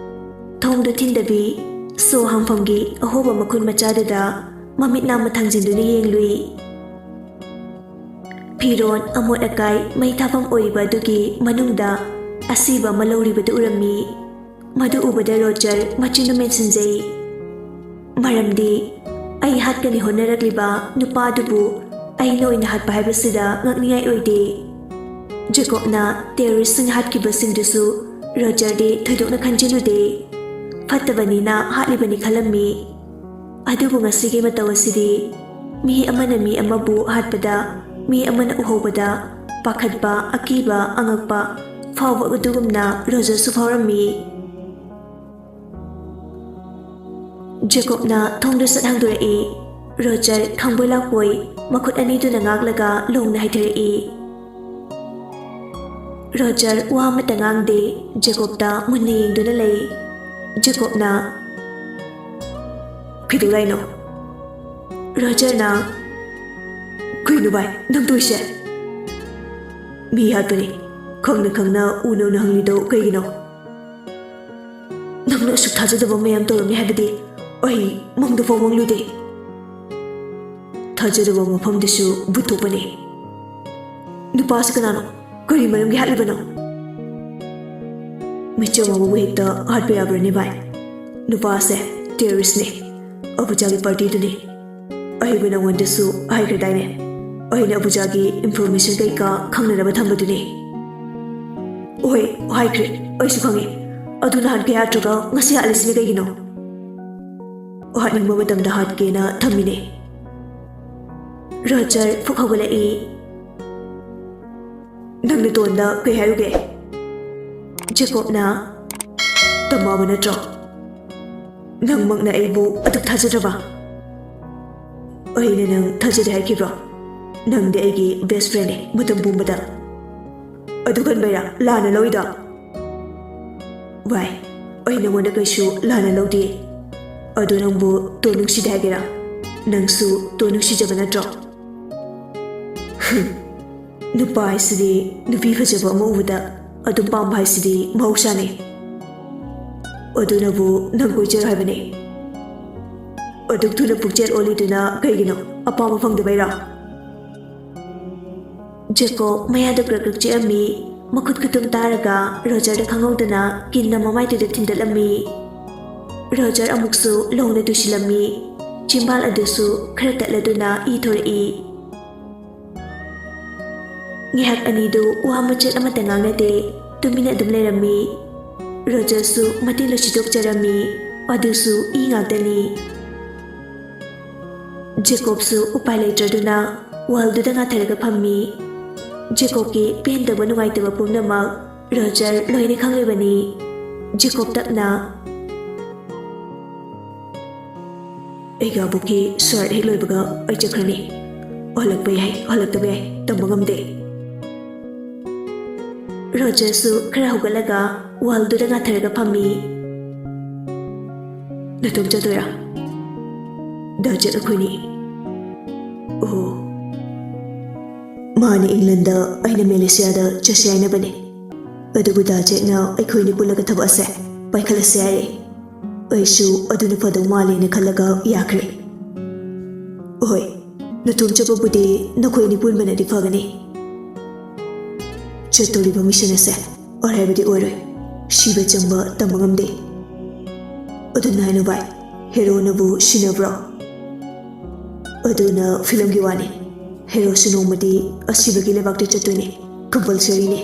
ꯊꯣꯡꯗꯨ ꯊꯤꯟꯗꯕꯤ ꯁꯣ ꯍꯥꯡꯐꯝꯒꯤ ꯑꯍꯣꯕ ꯃꯈꯨꯟ ꯃꯆꯥꯗꯨꯗ ꯃꯃꯤꯠ ꯅꯥꯝꯃ ꯊꯥꯡꯖꯤꯟꯗꯨꯅ ꯌꯦꯡꯂꯨꯏ꯫ ꯐꯤꯔꯣꯟ ꯑꯃꯣꯠ ꯑꯀꯥꯏ ꯃꯩ ꯊꯥꯐꯝ ꯑꯣꯏꯔꯤꯕ ꯑꯗꯨꯒꯤ ꯃꯅꯨꯡꯗ ꯑꯁꯤꯕ ꯑꯃ ꯂꯧꯔꯤꯕꯗꯨ ꯎꯔꯝꯃꯤ꯫ ꯃꯗꯨ ꯎꯕꯗ ꯔꯣꯖꯔ ꯃꯆꯤꯟꯗꯨ ꯃꯦꯟꯁꯤꯟꯖꯩ꯫ ꯃꯔꯝꯗꯤ ꯑꯩ ꯍꯥꯠꯀꯅꯤ ꯍꯣꯠꯅꯔꯛꯂꯤꯕ ꯅꯨꯄꯥꯗꯨꯕꯨ ꯑꯩꯅ ꯑꯣꯏꯅ ꯍꯥꯠꯄ ꯍꯥꯏꯕꯁꯤꯗ ꯉꯛꯅꯤꯡꯉꯥꯏ ꯑꯣꯏꯗꯦ꯫ ꯖꯦꯀꯣꯕꯅ ꯇꯦꯔꯣꯔꯤꯁꯁꯤꯡ ꯍꯥꯠꯈꯤꯕꯁꯤꯡꯗꯨꯁꯨ ꯔꯣꯖꯔꯗꯤ ꯊꯣꯏꯗꯣꯛꯅ ꯈꯟꯖꯤꯜꯂꯨꯗꯦ꯫ ꯐꯠꯇꯕꯅꯤꯅ ꯍꯥꯠꯂꯤꯕꯅꯤ ꯈꯜꯂꯝꯃꯤ꯫ ꯑꯗꯨꯕꯨ ꯉꯁꯤꯒꯤ ꯃꯇꯧ ꯑꯁꯤꯗꯤ ꯃꯤ ꯑꯃꯅ ꯃꯤ ꯑꯃꯕꯨ ꯍꯥꯠꯄꯗ, ꯃꯤ ꯑꯃꯅ ꯎꯍꯧꯕꯗ ꯄꯥꯈꯠꯄ, ꯑꯀꯤꯕ, ꯑꯉꯛꯄ ꯐꯥꯎꯕ ꯑꯗꯨꯒꯨꯝꯅ ꯔꯣꯖꯔꯁꯨ ꯐꯥꯎꯔꯝꯃꯤ꯫ ꯖꯦꯀꯣꯕꯅ ꯊꯣꯡꯗꯨ ꯁꯠ ꯍꯥꯡꯗꯣꯔꯛꯏ꯫ ꯔꯣꯖꯔ ꯈꯪꯕꯣꯏ ꯂꯥꯛꯄꯣꯏ ꯃꯈꯨꯠ ꯑꯅꯤꯗꯨꯅ ꯉꯥꯛꯂꯒ ꯂꯣꯡꯅ ꯍꯥꯏꯊꯔꯛꯏ꯫ ꯔꯣꯖꯔ ꯋꯥ ꯑꯃꯠꯇ ꯉꯥꯡꯗꯦ꯫ ꯖꯦꯀꯣꯕꯇ ꯃꯨꯟꯅ ꯌꯦꯡꯗꯨꯅ ꯂꯩ꯫ ꯖꯦꯀꯣꯕꯅ, "ꯀꯩꯗꯧꯔꯥꯏꯅꯣ?" ꯔꯣꯖꯔꯅ, "ꯀꯩꯅꯣ ꯚꯥꯏ, ꯅꯪ ꯇꯧꯏꯁꯦ?" "ꯃꯤ ꯍꯥꯠꯄꯅꯤ꯫ ꯈꯪꯅ ꯈꯪꯅ ꯎꯅ ꯎꯅ ꯍꯪꯂꯤꯗꯣ ꯀꯩꯒꯤꯅꯣ? ꯅꯪꯅ ꯑꯁꯨꯛ ꯊꯥꯖꯗꯕ ꯃꯌꯥꯝ ꯇꯧꯔꯝꯃꯤ ꯍꯥꯏꯕꯗꯤ ꯑꯩ ꯃꯪꯗ ꯐꯥꯎ ꯃꯪꯂꯨꯗꯦ꯫ ꯊꯥꯖꯗꯕ ꯃꯐꯝꯗꯁꯨ ꯕꯨꯠ ꯊꯣꯛꯄꯅꯤ꯫ ꯅꯨꯄꯥꯁꯤ ꯀꯅꯥꯅꯣ? ꯀꯔꯤ ꯃꯔꯝꯒꯤ ꯍꯥꯠꯂꯤꯕꯅꯣ?" "ꯃꯤꯆꯝ ꯑꯃꯕꯨ ꯍꯦꯛꯇ ꯍꯥꯠꯄ ꯌꯥꯕ꯭ꯔꯅꯦ ꯚꯥꯏ? ꯅꯨꯄꯥꯁꯦ ꯇꯦꯔꯣꯔꯤꯁꯅꯦ꯫ ꯑꯕꯨꯖꯥꯒꯤ ꯄꯥꯔꯇꯤꯗꯨꯅꯤ꯫ ꯑꯩꯕꯨ ꯅꯉꯣꯟꯗꯁꯨ ꯍꯥꯏꯈ꯭ꯔꯗꯥꯏꯅꯦ? ꯑꯩꯅ ꯑꯕꯨꯖꯥꯒꯤ ꯏꯟꯐꯣꯔꯃꯦꯁꯟ ꯀꯩꯀꯥ ꯈꯪꯅꯅꯕ ꯊꯝꯕꯗꯨꯅꯤ꯫" "ꯍꯣꯏ, ꯍꯥꯏꯈ꯭ꯔꯦ꯫ ꯑꯩꯁꯨ ꯈꯪꯉꯦ꯫ ꯑꯗꯨ ꯅꯍꯥꯟ ꯀꯌꯥ ꯅꯠꯇ꯭ꯔꯒ ꯉꯁꯤ ꯍꯥꯠꯂꯤꯁꯤꯅ ꯀꯩꯒꯤꯅꯣ?" "ꯍꯥꯠꯅꯤꯡꯕ ꯃꯇꯝꯗ ꯍꯥꯠꯀꯦꯅ ꯊꯝꯃꯤꯅꯦ꯫" ꯔꯣꯖꯔ ꯐꯨꯛ ꯍꯧꯒꯠꯂꯛꯏ꯫ "ꯅꯪ ꯅꯇꯣꯟꯗ ꯀꯩ ꯍꯥꯏꯔꯨꯒꯦ?" ꯖꯦꯀꯣꯕꯅ, "ꯇꯝꯃꯛꯑꯕ ꯅꯠꯇ꯭ꯔꯣ? ꯅꯪꯃꯛꯅ ꯑꯩꯕꯨ ꯑꯗꯨꯛ ꯊꯥꯖꯗ꯭ꯔꯕ?" "ꯑꯩꯅ ꯅꯪ ꯊꯥꯖꯗꯦ ꯍꯥꯏꯈꯤꯕ꯭ꯔꯣ? ꯅꯪꯗꯤ ꯑꯩꯒꯤ ꯕꯦꯁ ꯐ꯭ꯔꯦꯟꯅꯦ ꯃꯇꯝ ꯄꯨꯝꯕꯗ꯫ ꯑꯗꯨ ꯈꯟꯕꯩꯔꯥ ꯂꯥꯟꯅ ꯂꯧꯏꯗꯣ?" "ꯚꯥꯏ, ꯑꯩ ꯅꯉꯣꯟꯗ ꯀꯩꯁꯨ ꯂꯥꯟꯅ ꯂꯧꯗꯦ꯫ ꯑꯗꯣ ꯅꯪꯕꯨ ꯇꯣ ꯅꯨꯡꯁꯤꯗꯦ ꯍꯥꯏꯒꯦꯔꯥ? ꯅꯪꯁꯨ ꯇꯣ ꯅꯨꯡꯁꯤꯖꯕ ꯅꯠꯇ꯭ꯔꯣ?" ꯍꯨꯝ, ꯅꯨꯄꯥ ꯍꯥꯏꯁꯤꯗꯤ ꯅꯨꯄꯤ ꯐꯖꯕ ꯑꯃ ꯎꯕꯗ ꯑꯗꯨꯝ ꯄꯥꯝꯕ ꯍꯥꯏꯁꯤꯗꯤ ꯃꯍꯧꯁꯥꯅꯤ꯫ ꯑꯗꯨꯅꯕꯨ ꯅꯪ ꯀꯣꯏꯖꯔꯣ ꯍꯥꯏꯕꯅꯤ꯫ ꯑꯗꯨꯛ ꯊꯨꯅ ꯄꯨꯛꯆꯦꯜ ꯑꯣꯜꯂꯤꯗꯨꯅ ꯀꯩꯒꯤꯅꯣ? ꯑꯄꯥꯝꯕ ꯐꯪꯗꯕꯩꯔꯣ?" ꯖꯦꯀꯣꯕ ꯃꯌꯥꯗ ꯀ꯭ꯔꯛ ꯀ꯭ꯔꯛ ꯆꯤꯛꯑꯝꯃꯤ꯫ ꯃꯈꯨꯠ ꯈꯨꯇꯨꯝ ꯇꯥꯔꯒ ꯔꯣꯖꯔꯗ ꯈꯪꯍꯧꯗꯅ ꯀꯤꯟꯅ ꯃꯃꯥꯏꯗꯨꯗ ꯊꯤꯟꯗꯠꯂꯝꯃꯤ꯫ ꯔꯣꯖꯔ ꯑꯃꯨꯛꯁꯨ ꯂꯣꯡꯅ ꯇꯨꯁꯤꯜꯂꯝꯃꯤ꯫ ꯆꯤꯝꯕꯥꯜ ꯑꯗꯨꯁꯨ ꯈꯔ ꯇꯠꯂꯗꯨꯅ ꯏ ꯊꯣꯔꯛꯏ꯫ ꯉꯥꯏꯍꯥꯛ ꯑꯅꯤꯗꯨ ꯋꯥ ꯃꯆꯦꯠ ꯑꯃꯠꯇ ꯉꯥꯡꯅꯗꯦ꯫ ꯇꯨꯃꯤꯟꯅ ꯑꯗꯨꯝ ꯂꯩꯔꯝꯃꯤ꯫ ꯔꯣꯖꯔꯁꯨ ꯃꯇꯤꯜ ꯂꯣꯏ ꯁꯤꯗꯣꯛꯆꯔꯝꯃꯤ꯫ ꯑꯗꯨꯁꯨ ꯏ ꯉꯥꯛꯇꯅꯤ꯫ ꯖꯦꯀꯣꯕꯁꯨ ꯎꯄꯥꯏ ꯂꯩꯇ꯭ꯔꯗꯨꯅ ꯋꯥꯜꯗꯨꯗ ꯉꯥꯊꯔꯒ ꯐꯝꯃꯤ꯫ ꯖꯦꯀꯣꯕꯀꯤ ꯄꯦꯟꯗꯕ ꯅꯨꯡꯉꯥꯏꯇꯕ ꯄꯨꯝꯅꯃꯛ ꯔꯣꯖꯔ ꯂꯣꯏꯅ ꯈꯪꯂꯤꯕꯅꯤ꯫ ꯖꯦꯀꯣꯕ ꯇꯞꯅ, "ꯑꯩꯒ ꯑꯕꯣꯛꯀꯤ ꯁꯣꯔꯥꯠ ꯍꯦꯛ ꯂꯣꯏꯕꯒ ꯑꯩ ꯆꯠꯈ꯭ꯔꯅꯤ꯫ ꯍꯜꯂꯛꯄ ꯌꯥꯏ, ꯍꯜꯂꯛꯇꯕ ꯌꯥꯏ, ꯇꯝꯕ ꯉꯝꯗꯦ꯫" ꯔꯣꯖꯔꯁꯨ ꯈꯔ ꯍꯧꯒꯠꯂꯒ ꯋꯥꯜꯗꯨꯗ ꯉꯥꯊꯔꯒ ꯐꯝꯃꯤ꯫ "ꯅꯇꯣꯝ ꯆꯠꯇꯣꯏꯔꯥ?" "ꯗꯥ ꯖꯦꯛ ꯑꯩꯈꯣꯏꯅꯤ?" "ꯑꯣ, ꯃꯥꯅ ꯏꯪꯂꯟꯗ, ꯑꯩꯅ ꯃꯦꯂꯦꯁꯤꯌꯥꯗ ꯆꯠꯁꯦ ꯍꯥꯏꯅꯕꯅꯦ꯫ ꯑꯗꯨꯕꯨ ꯗꯥ ꯖꯦꯛꯅ ꯑꯩꯈꯣꯏꯅꯤ ꯄꯨꯜꯂꯒ ꯊꯕꯛ ꯑꯁꯦ ꯄꯥꯏꯈꯠꯂꯁꯦ ꯍꯥꯏꯔꯦ꯫ ꯑꯩꯁꯨ ꯑꯗꯨꯅ ꯐꯗꯧ ꯃꯥꯜꯂꯦꯅ ꯈꯜꯂꯒ ꯌꯥꯈ꯭ꯔꯦ꯫" "ꯍꯣꯏ, ꯅꯇꯣꯝ ꯆꯠꯄꯕꯨꯗꯤ ꯅꯈꯣꯏ ꯑꯅꯤ ꯄꯨꯟꯕꯅꯗꯤ ꯐꯒꯅꯤ꯫ ꯆꯠꯇꯧꯔꯤꯕ ꯃꯤꯁꯟ ꯑꯁꯦ ꯑꯔꯥꯏꯕꯗꯤ ꯑꯣꯏꯔꯣꯏ꯫ ꯁꯤꯕ ꯆꯪꯕ ꯇꯝꯕ ꯉꯝꯗꯦ꯫ ꯑꯗꯨꯅ ꯍꯥꯏꯅꯨ ꯚꯥꯏ, ꯍꯦꯔꯣꯅꯕꯨ ꯁꯤꯟꯅꯕ꯭ꯔꯣ? ꯑꯗꯨꯅ ꯐꯤꯂꯝꯒꯤ ꯋꯥꯅꯤ꯫ ꯍꯦꯔꯣꯁꯨ ꯅꯣꯡꯃꯗꯤ ꯑꯁꯤꯕꯒꯤ ꯂꯩꯕꯥꯛꯇ ꯆꯠꯇꯣꯏꯅꯦ꯫ ꯀꯝꯄꯜꯁꯔꯤꯅꯦ꯫"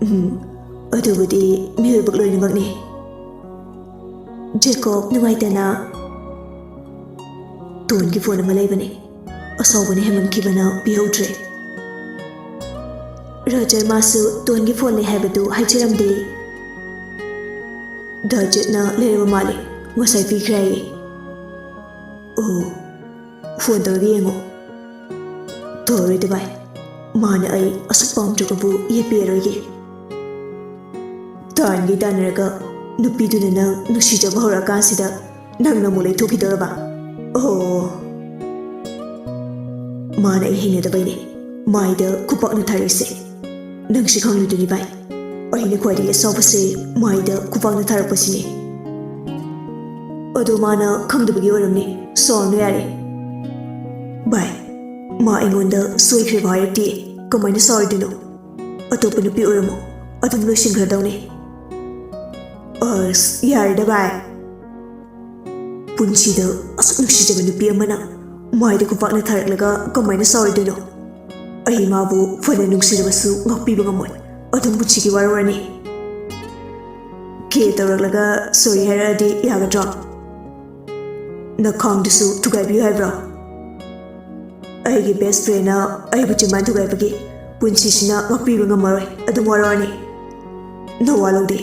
"ꯎꯝ, ꯑꯗꯨꯕꯨꯗꯤ ꯃꯤꯑꯣꯏꯕ ꯂꯣꯏꯅꯃꯛꯅꯤ꯫" ꯖꯦꯀꯣꯕ ꯅꯨꯡꯉꯥꯏꯇꯅ, "ꯇꯣꯟꯒꯤ ꯐꯣꯟ ꯑꯃ ꯂꯩꯕꯅꯦ꯫ ꯑꯁꯥꯎꯕꯅ ꯍꯦꯟꯃꯟꯈꯤꯕꯅ ꯄꯤꯍꯧꯗ꯭ꯔꯦ꯫" ꯔꯣꯖꯔ ꯃꯥꯁꯨ ꯇꯣꯟꯒꯤ ꯐꯣꯟ ꯂꯩ ꯍꯥꯏꯕꯗꯨ ꯍꯥꯏꯖꯔꯝꯗꯦ꯫ "ꯗꯥ ꯖꯦꯛꯅ ꯂꯩꯔꯕ ꯃꯥꯜꯂꯦ, ꯉꯁꯥꯏ ꯄꯤꯈ꯭ꯔꯦ ꯍꯥꯏꯌꯦ꯫" "ꯑꯣ, ꯐꯣꯟ ꯇꯧꯔꯒ ꯌꯦꯡꯉꯣ꯫" "ꯇꯧꯔꯣꯏꯗ ꯚꯥꯏ, ꯃꯥꯅ ꯑꯩ ꯑꯁꯨꯛ ꯄꯥꯝꯗ꯭ꯔꯒꯕꯨ ꯌꯦꯠꯄꯤꯔꯔꯣꯏꯒꯦ꯫" "ꯇꯥꯟꯒꯤ ꯇꯥꯟꯅꯔꯒ ꯅꯨꯄꯤꯗꯨꯅ ꯅꯪ ꯅꯨꯡꯁꯤꯖꯕ ꯍꯧꯔꯛꯑꯀꯥꯟꯁꯤꯗ ꯅꯪꯅ ꯑꯃꯨꯛ ꯂꯩꯊꯣꯛꯈꯤꯗꯧꯔꯕ? ꯑꯣ, ꯃꯥꯅ ꯑꯩ ꯍꯩꯅꯗꯕꯩꯅꯦ ꯃꯥꯏꯗ ꯈꯨꯄꯥꯛꯅ ꯊꯥꯔꯛꯏꯁꯦ꯫ ꯅꯪꯁꯤ ꯈꯪꯂꯤꯗꯨꯅꯤ ꯚꯥꯏ, ꯑꯩꯅ ꯈ꯭ꯋꯥꯏꯗꯒꯤ ꯑꯁꯥꯎꯕꯁꯦ ꯃꯥꯏꯗ ꯈꯨꯄꯥꯛꯅ ꯊꯥꯔꯛꯄꯁꯤꯅꯦ꯫ ꯑꯗꯣ ꯃꯥꯅ ꯈꯪꯗꯕꯒꯤ ꯑꯣꯏꯔꯝꯅꯤ, ꯁꯥꯎꯔꯅꯨ ꯌꯥꯔꯦ꯫" "ꯚꯥꯏ, ꯃꯥ ꯑꯩꯉꯣꯟꯗ ꯁꯣꯏꯈ꯭ꯔꯦꯕ ꯍꯥꯏꯔꯛꯇꯦ, ꯀꯃꯥꯏꯅ ꯁꯥꯎꯔꯣꯏꯗꯣꯏꯅꯣ? ꯑꯇꯣꯞꯄ ꯅꯨꯄꯤ ꯑꯣꯏꯔꯝꯃꯣ, ꯑꯗꯨꯝ ꯂꯣꯏꯁꯤꯟꯈ꯭ꯔꯗꯧꯅꯦ꯫" "ꯑꯁ, ꯌꯥꯔꯦꯗ ꯚꯥꯏ꯫ ꯄꯨꯟꯁꯤꯗ ꯑꯁꯨꯛ ꯅꯨꯡꯁꯤꯖꯕ ꯅꯨꯄꯤ ꯑꯃꯅ ꯃꯥꯏꯗ ꯈꯨꯄꯥꯛꯅ ꯊꯥꯔꯛꯂꯒ ꯀꯃꯥꯏꯅ ꯁꯥꯎꯔꯣꯏꯗꯣꯏꯅꯣ? ꯑꯩ ꯃꯥꯕꯨ ꯐꯅ ꯅꯨꯡꯁꯤꯔꯕꯁꯨ ꯉꯥꯛꯄꯤꯕ ꯉꯝꯃꯣꯏ, ꯑꯗꯨꯝ ꯄꯨꯟꯁꯤꯒꯤ ꯋꯥꯔꯧꯔꯅꯤ꯫" "ꯀꯦ ꯇꯧꯔꯛꯂꯒ ꯁꯣꯔꯤ ꯍꯥꯏꯔꯛꯑꯗꯤ ꯌꯥꯒꯗ꯭ꯔꯣ? ꯅꯈꯥꯡꯗꯨꯁꯨ ꯊꯨꯒꯥꯏꯕꯤꯌꯨ ꯍꯥꯏꯕ꯭ꯔꯣ? ꯑꯩꯒꯤ ꯕꯦꯁ ꯐ꯭ꯔꯦꯟꯅ ꯑꯩꯕꯨ ꯆꯤꯟꯕꯥꯟ ꯊꯨꯒꯥꯏꯕꯒꯤ ꯄꯨꯟꯁꯤꯁꯤꯅ ꯉꯥꯛꯄꯤꯕ ꯉꯝꯃꯔꯣꯏ, ꯑꯗꯨꯝ ꯋꯥꯔꯧꯔꯅꯤ꯫ ꯅꯋꯥ ꯂꯧꯗꯦ꯫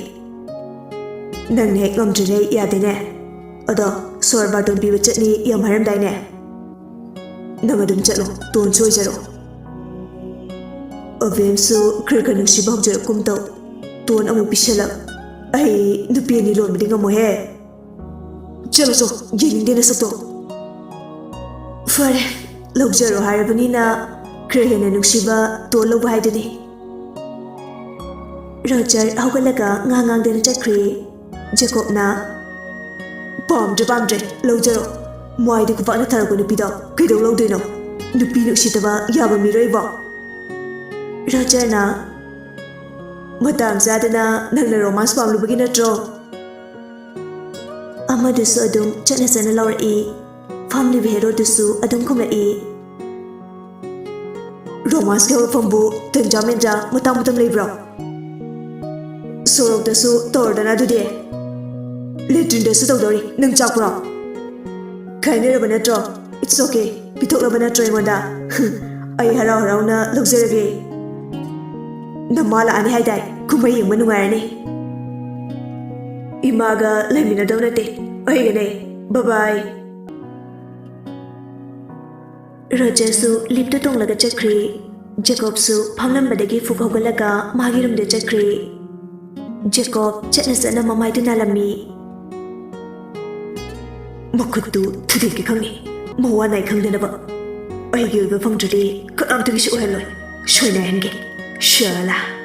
ꯅꯪꯅ ꯍꯦꯛ ꯉꯝꯗ꯭ꯔꯤꯉꯩ ꯌꯥꯗꯦꯅꯦ꯫ ꯑꯗꯣ ꯁꯣꯔ ꯕꯥꯔꯇꯣꯟ ꯄꯤꯕ ꯆꯠꯅꯤ ꯌꯥꯝ ꯍꯥꯏꯔꯝꯗꯥꯏꯅꯦ? ꯅꯪ ꯑꯗꯨꯝ ꯆꯠꯂꯣ, ꯇꯣꯟꯁꯨ ꯑꯣꯏꯖꯔꯣ꯫" ꯑꯕꯦꯝꯁꯨ ꯈꯔ ꯈꯔ ꯅꯨꯡꯁꯤꯕ ꯍꯧꯖꯔꯛꯀꯨꯝ ꯇꯧ꯫ ꯇꯣꯟ ꯑꯃꯨꯛ ꯄꯤꯁꯜꯂꯛ꯫ ꯑꯩ ꯅꯨꯄꯤ ꯑꯅꯤ ꯂꯣꯟꯕꯗꯤ ꯉꯝꯃꯣꯏꯍꯦ꯫ ꯆꯠꯂꯣ ꯆꯣ, ꯌꯦꯡꯅꯤꯡꯗꯦ ꯅꯁꯛꯇꯣ꯫ ꯐꯔꯦ, ꯂꯧꯖꯔꯣ ꯍꯥꯏꯔꯕꯅꯤꯅ ꯈꯔ ꯍꯦꯟꯅ ꯅꯨꯡꯁꯤꯕ ꯇꯣꯟ ꯂꯧꯕ ꯍꯥꯏꯗꯨꯅꯤ꯫ ꯔꯣꯖꯔ ꯍꯧꯒꯠꯂꯒ ꯉꯥ ꯉꯥꯡꯗꯅ ꯆꯠꯈ꯭ꯔꯦ꯫ ꯖꯦꯀꯣꯕꯅ, "ꯄꯥꯝꯗ꯭ꯔꯦ, ꯄꯥꯝꯗ꯭ꯔꯦ, ꯂꯧꯖꯔꯣ꯫ ꯃꯥꯏꯗ ꯈꯨꯄꯥꯛꯅ ꯊꯥꯔꯛꯄ ꯅꯨꯄꯤꯗꯣ ꯀꯩꯗꯧ ꯂꯧꯗꯣꯏꯅꯣ? ꯅꯨꯄꯤ ꯅꯨꯡꯁꯤꯗꯕ ꯌꯥꯕ ꯃꯤꯔꯣꯏꯕꯣ?" ꯔꯣꯖꯔꯅ, "ꯃꯇꯥꯡ ꯆꯥꯗꯅ ꯅꯪꯅ ꯔꯣꯃꯥꯟꯁ ꯄꯥꯝꯂꯨꯕꯒꯤ ꯅꯠꯇ꯭ꯔꯣ?" ꯑꯃꯗꯨꯁꯨ ꯑꯗꯨꯝ ꯆꯠꯅ ꯆꯠꯅ ꯂꯧꯔꯛꯏ꯫ ꯐꯝꯂꯤꯕ ꯍꯦꯔꯣꯗꯨꯁꯨ ꯑꯗꯨꯝ ꯈꯨꯝꯂꯛꯏ꯫ ꯔꯣꯃꯥꯟꯁꯀꯤ ꯍꯧꯔꯛꯐꯝꯕꯨ ꯇꯟꯖꯥ ꯃꯦꯟꯖꯥ ꯃꯇꯥꯡ ꯃꯇꯝ ꯂꯩꯕ꯭ꯔꯣ? ꯁꯣꯔꯣꯛꯇꯁꯨ ꯇꯧꯔꯗꯅ ꯑꯗꯨꯗꯤ꯫ ꯂꯦꯇ꯭ꯔꯤꯟꯗꯁꯨ ꯇꯧꯗꯧꯔꯤ, ꯅꯪ ꯆꯥꯛꯄ꯭ꯔꯣ? ꯈꯥꯏꯅꯔꯕ ꯅꯠꯇ꯭ꯔꯣ? It's okay, ꯄꯤꯊꯣꯛꯂꯕ ꯅꯠꯇ꯭ꯔꯣ ꯑꯩꯉꯣꯟꯗ? ꯑꯩ ꯍꯔꯥꯎ ꯍꯔꯥꯎꯅ ꯂꯧꯖꯔꯒꯦ꯫ ꯅꯃꯥ ꯂꯥꯛꯑꯅꯤ ꯍꯥꯏꯗꯥꯏ, ꯀꯨꯝꯍꯩ ꯌꯦꯡꯕ ꯅꯨꯡꯉꯥꯏꯔꯅꯤ꯫ ꯏꯃꯥꯒ ꯂꯩꯃꯤꯟꯅꯗꯧ ꯅꯠꯇꯦ, ꯑꯩꯒꯅꯦ꯫ ꯕꯥꯏ ꯕꯥꯏ꯫ ꯔꯣꯖꯔꯁꯨ ꯂꯤꯐꯇ ꯇꯣꯡꯂꯒ ꯆꯠꯈ꯭ꯔꯦ꯫ ꯖꯦꯀꯣꯕꯁꯨ ꯐꯝꯂꯝꯕꯗꯒꯤ ꯐꯨꯛ ꯍꯧꯒꯠꯂꯒ ꯃꯥꯒꯤ ꯔꯨꯝꯗ ꯆꯠꯈ꯭ꯔꯦ꯫ ꯖꯦꯀꯣꯕ ꯆꯠꯅ ꯆꯠꯅ ꯃꯃꯥꯏꯗꯨ ꯅꯥꯜꯂꯝꯃꯤ꯫ ꯃꯈꯨꯠꯇꯨ ꯊꯨꯗꯦꯛꯀꯦ ꯈꯪꯉꯤ, ꯃꯋꯥ ꯅꯥꯏ ꯈꯪꯗꯅꯕ꯫ ꯑꯩꯒꯤ ꯑꯣꯏꯕ ꯐꯪꯗ꯭ꯔꯗꯤ ꯀꯅꯥꯝꯇꯒꯤꯁꯨ ꯑꯣꯏꯍꯜꯂꯣꯏ, ꯁꯣꯏꯅꯥꯏꯍꯟꯒꯦ꯫ ꯁꯥꯂꯥ꯫